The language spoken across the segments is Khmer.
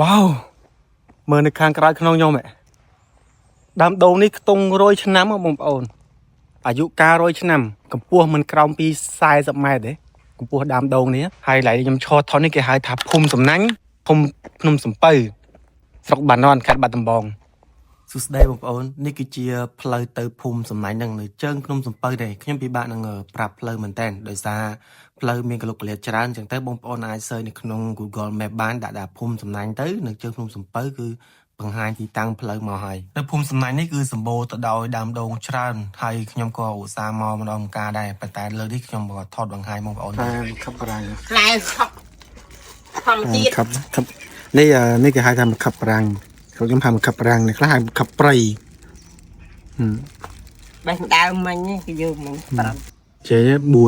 វ៉ាវមើលនៅខាងក្រោយក្នុងខ្ញុំហ៎ដើមដូងនេះខ្ទង់100ឆ្នាំហ៎បងប្អូនអាយុកាល100ឆ្នាំកម្ពស់មិនក្រោមពី40ម៉ែត្រទេកម្ពស់ដើមដូងនេះហើយឡៃខ្ញុំឈរថននេះគេហៅថាភូមិសំណាញ់ភូមិភ្នំសំពៅស្រុកបាណន់ខេត្តបាត់ដំបង សួស្តីបងប្អូននេះគឺជាផ្លូវទៅភូមិសំណាញ់ហ្នឹងនៅជើងភ្នំសំពៅទេខ្ញុំពិបាកនឹងប្រាប់ផ្លូវមែនតើដោយសារផ្លូវមានកលុកកលាតច្រើនអញ្ចឹងទៅបងប្អូនអាច search នៅក្នុង Google Map បានដាក់ថាភូមិសំណាញ់ទៅនៅជើងភ្នំសំពៅគឺបង្ហាញទីតាំងផ្លូវមកហើយនៅភូមិសំណាញ់នេះគឺសម្បូរទៅដោយដើមដូងច្រើនហើយខ្ញុំក៏ឧស្សាហ៍មកម្ដងម្កាលដែរប៉ុន្តែលើកនេះខ្ញុំក៏ថតបង្ហាញបងប្អូនដែរខប់រាំង ផ្លែខប់ធម្មជាតិ ខប់ខប់នេះនេះគេហៅថាមកខប់រាំងខ្ញុំហៅមកខប់រាំងនេះខ្លះហៅមកខប់ព្រៃ បេះដើមមិញគេយកមិញប្រាំ ចេ4 4 500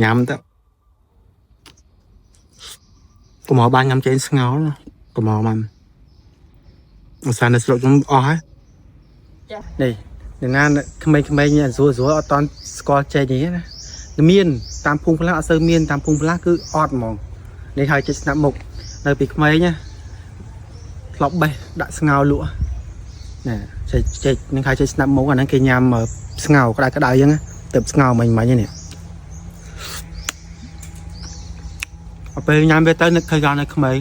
ញ៉ាំទៅកុំឲ្យបានញ៉ាំចេញស្ងោរណាកុំឲ្យបានឧស្សាហ៍នៅស្រុកខ្ញុំអស់ហើយនេះអ្នកណាក្មេងៗស្រួលស្រួលអត់តន់ស្គាល់ចេកនេះណាមានតាមភូមិខ្លះអត់សូវមានតាមភូមិខ្លះគឺអត់ហ្មងនេះហើយចេកស្នាប់មុខនៅពីក្មេងណាធ្លាប់បេះដាក់ស្ងោរលក់ ណែចេកចេកនឹងហៅចេកស្នាប់មុខអាហ្នឹងគេញ៉ាំស្ងោរក្តៅក្តៅអញ្ចឹងណាទៅស្ងោរមិញមិញនេះដល់ពេលញ៉ាំវាទៅនឹកឃើញដល់នៅក្មេង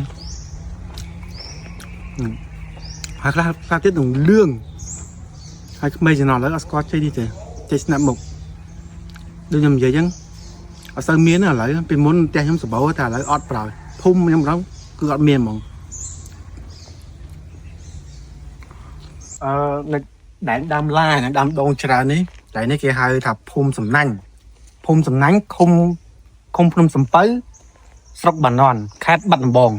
ហើយខ្លះខ្លះទៀតនឹងលឿងហើយក្មេងចំណងឥឡូវអត់ស្គាល់ចេកនេះទេចេកស្នាប់មុខដូចខ្ញុំនិយាយអញ្ចឹងអត់សូវមានទេឥឡូវពីមុនផ្ទះខ្ញុំសម្បូរតែឥឡូវអត់ប្រើភូមិខ្ញុំម្ដងគឺអត់មានហ្មងអឺនៅដែនដើមឡានិងដើមដូងច្រើននេះតែនេះគេហៅថាភូមិសំណាញ់ភូមិសំណាញ់ឃុំឃុំភ្នំសំពៅស្រុកបាណន់ខេត្តបាត់ដំបង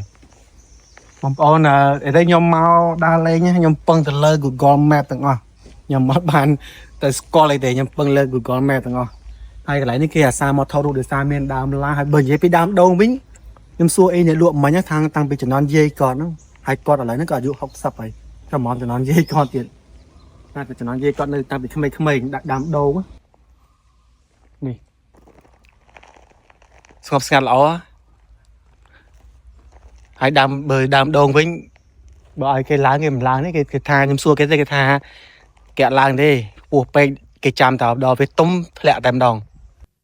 បងប្អូនអឺឥឡូវខ្ញុំមកដើរលេងខ្ញុំពឹងទៅលើ Google Map ទាំងអស់ខ្ញុំអត់បានទៅស្គាល់អីទេខ្ញុំពឹងលើ Google Map ទាំងអស់ហើយកន្លែងនេះគេអាសាមកថតរូបដោយសារមានដើមឡាហើយបើនិយាយពីដើមដូងវិញខ្ញុំសួរអីអ្នកលក់មិញខាងតាំងពីជំនាន់យាយគាត់ហ្នឹងហើយគាត់ឥឡូវហ្នឹងក៏អាយុ60ហើយតែហ្មងជំនាន់យាយគាត់ទៀត តែចំណងយាយគាត់នៅតាំងពីក្មេងៗដាក់ដើមដូងនេះស្ងប់ស្ងាត់ល្អហើយដើមបើដើមដូងវិញបើឲ្យគេឡើងគេមិនឡើងទេគេគេថាខ្ញុំសួរគេទេគេថាគេអត់ឡើងទេពោះពេកគេចាំតែដល់វាទុំធ្លាក់តែម្ដង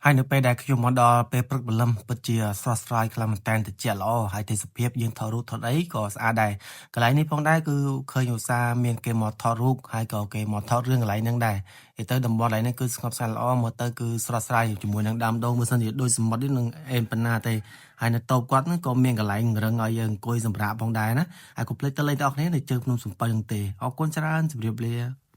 ហើយនៅពេលដែលខ្ញុំមកដល់ពេលព្រឹកព្រលឹមពិតជាស្រស់ស្រាយខ្លាំងមែនទែនត្រជាក់ល្អហើយទេសភាពយើងថតរូបថតអីក៏ស្អាតដែរកន្លែងនេះផងដែរគឺឃើញឧស្សាហ៍មានគេមកថតរូបហើយក៏គេមកថតរឿងកន្លែងហ្នឹងដែរឯទៅតំបន់កន្លែងហ្នឹងគឺស្ងប់ស្ងាត់ល្អមើលទៅគឺស្រស់ស្រាយជាមួយនឹងដើមដូងមើលសិនជាដូចសមុទ្រនេះនឹងអេមប៉ុណ្ណាទេហើយនៅតូបគាត់ហ្នឹងក៏មានកន្លែងរឹងឲ្យយើងអង្គុយសម្រាកផងដែរណាហើយកុំភ្លេចទៅលេងទាំងអស់គ្នានៅជើងភ្នំសំពៅហ្នឹងទេអរគុណច្រើនជម្រាបលា។